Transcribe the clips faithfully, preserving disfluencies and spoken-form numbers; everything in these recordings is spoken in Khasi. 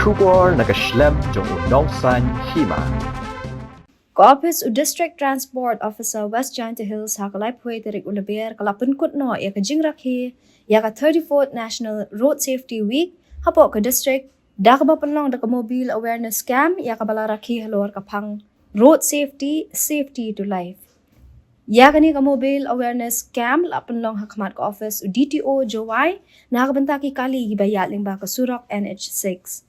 Khubor na ka shlem jong u nongsan hima. Ka ophis u District Transport Officer West Jaintia Hills ha ka laiphew tarik u Lber ka la pynkut noh ïa ka jingrakhe ïa ka thirty-fourth National Road Safety Week hapoh ka district da kaba pynlong da ka Mobile Awareness Camp ïa kaba la rakhe halor ka phang Road Safety, Safety to Life. Ïa kane ka Mobile Awareness Camp la pynlong ha khmat ka ophis u D T O Jowai na ka bynta ki kali kiba ïaid lyngba ka surok N H six.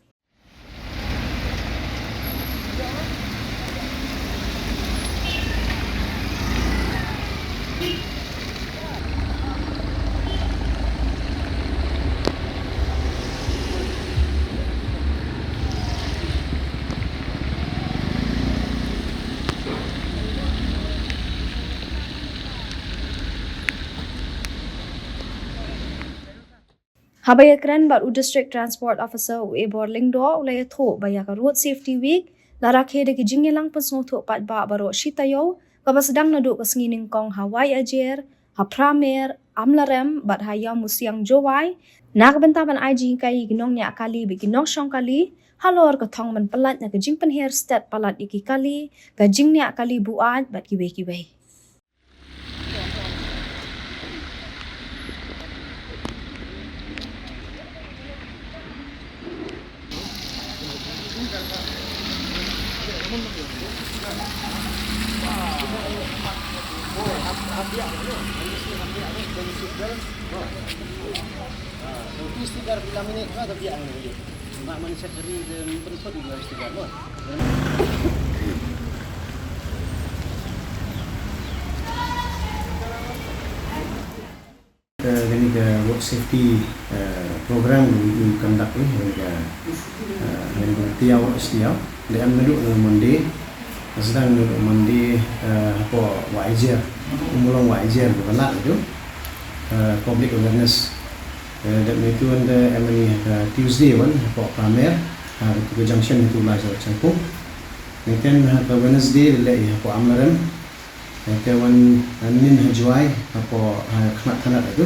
Haba ïakren bad u District Transport Officer u Ebor Lyngdoh u la ïathuh ba ïa ka Road Safety Week la rakhe da ki jingïalang pynsngewthuh paidbah baroh shi taïew kaba sdang naduh ka sngi nyngkong ha Waiajer, ha Pramer, Amlarem bad ha Ïawmusiang Jowai na ka bynta ban ai jinghikai ïa ki nongñiah kali bad ki nongshong kali halor ka thong ban pyllait na ka jingpynher stet palat ïa ki kali, ka jingñiah kali buaid bad kiwei kiwei. Ka, kane ka road safety, eh, program u, u conduct, eh, kane ka, eh, kane ka tiaw, tiaw. Da em naduh na Monday, sdang naduh Monday, eh, hapoh Waiajer, u Mulong Waiajer, ka lad itu, eh, public awareness. Eh, da em itu wan da em ini ha ka Tuesday wan, hapoh Pramer, ha ka junction itu la jauh Changpung. Nangta ha ka Wednesday da leh hapoh Amlarem. Nangta wan, eh, nin ha Jowai, hapoh, ha khmat thanat itu.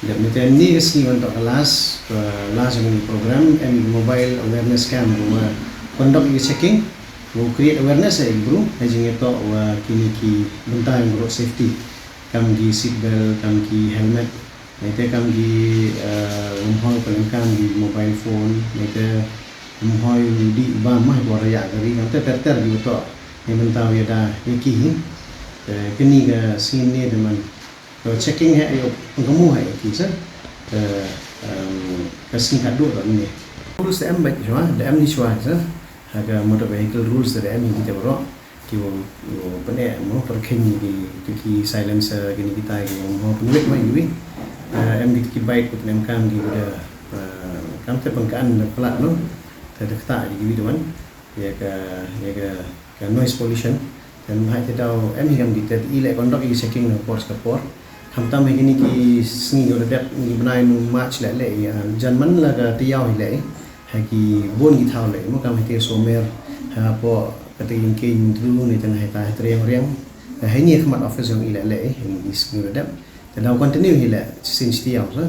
Dep mynta kane ka sngi wan toh ka last, ka last jong kane ka program, em mobile awareness camp, ba u conduct ïa ka checking, ba u create awareness ïa ki bru ha jingïatoh ïa kine ki bynta jong road safety. Kam ki seat belt, kam ki helmet, nangta kam ki, eh, ym hoi pyndonkam ki mobile phone, nangta ym hoi u dih u bam, eh, ba u ïaid kari, kam ter ter ki ba toh. Ïa mynta u ïada ïa ki hi. Te kane ka sngi ne te man. Ka checking ha ïa u pynkamu ha ïa ki sa. Te, em, ka sngi ka dua ka ne. Rules te em bad shuwa, te em ni shuwa sa. Ha ka motor vehicle rules te em ni kita baroh. Ki wa, wa pyneh mo pyrkhing ki, ki, ki silencer, kine kita ki wa mo pynwit mo ïa ki. Eh, em ki, ki bike ki pyndonkam ki wa da, eh, kam te pynkan da plat no. Te da kata ki wa da wan. Ïa ka, ïa ka, ka noise pollution. Te mynta te daw em hi kam kita i leh conduct i checking na por ka por. Khamtam ha kine ki sngi ki wa da dep, ki bnai March leh leh, ïa, jan man la ka tiaw hi leh. Ha ki bun ki thaw leh, mo kam ha te Somer, hapoh kata ïing keiñ Mundru ne te na ha ta ha Triang Riang. Ha ini ha khmat office jong i leh leh, ha ini ki sngi wa da dep. Te daw continue hi leh, shisien shi tiaw sa.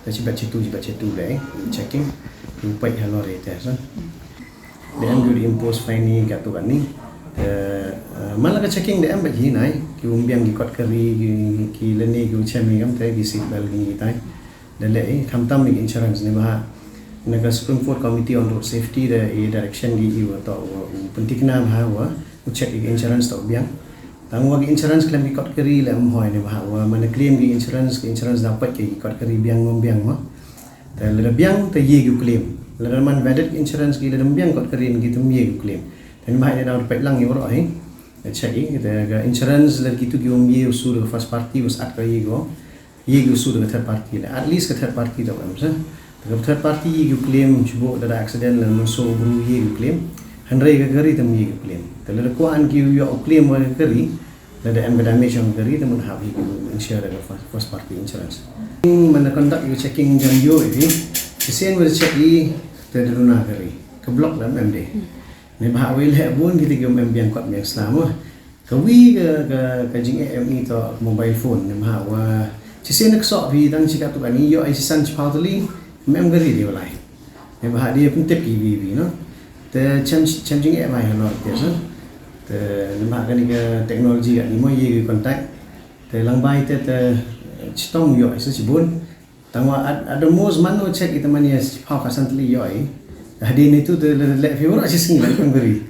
Te shi bad shi tu, shi bad shi tu leh, checking. U peit halor ïa te sa. Da em ki wa da impose fine ïa katu kani. Te, eh, man la ka checking da em bad hi nai, ki wa ym biang ki kot kari, ki, ki lane ki wa chem ïa kam te, ki seat belt ki tai. Da leh, eh, khamtam ïa ki insurance ne ba ha. Na ka Supreme Court Committee on Road Safety da i direction ki i wa toh wa u pynthikna ba ha wa u check ïa ki insurance toh biang. Tang wa ki insurance claim ki kot kari leh ym hoi ne ba ha wa man claim ki insurance, ki insurance da peit ki kot kari biang ym biang mo. Te lada biang te ïa ki claim. Lada man valid ki insurance ki lada ym biang kot kari ki te ym ïa ki claim. Te ne ba ha ïa daw peit lang ïa waroh hi. Check ïa te ka insurance lada kitu ki ym ïa u sur first party was at ka ïa ko. Ïa ki u sur ka third party leh. At least ka third party da em sa. Te ka third party ïa ki claim shu bok da accident lada man so bru ïa ki claim. Hynrei ka kari te ym ïa ki claim. Te lada kwah an ki ïoh u claim wa ka kari. Lada em ka damage jong ka kari te mut hap hi ki insure da ka first, first party insurance. Man da conduct ïa ka checking jam ïoh ïa phi. Shisien wa da check ïa te da duna kari. Ka block da em de. Ne ba ha wei leh bun kita ki ym em biang kot biang sla mo. Ka wi ka, ka, ka jingeh em i toh mobile phone ne ba ha wa. Shisien da ksoh phi tang shi katu kani ïoh ai shisan shiphaw tylli. Ym em kari de walai. Ïa ba ha dei pyntip ki bi bi no. Te chem chem jing eh bai ha no te sa. Te lem ha kani ka technology ka ni mo ye ki contact. Te lang bai te te chitong yo isa chibun. Tangwa at at the most man no check ita mani as pau ka santli yo i. Ha dei ni tu te le le fi wara chi sngi la kan gari.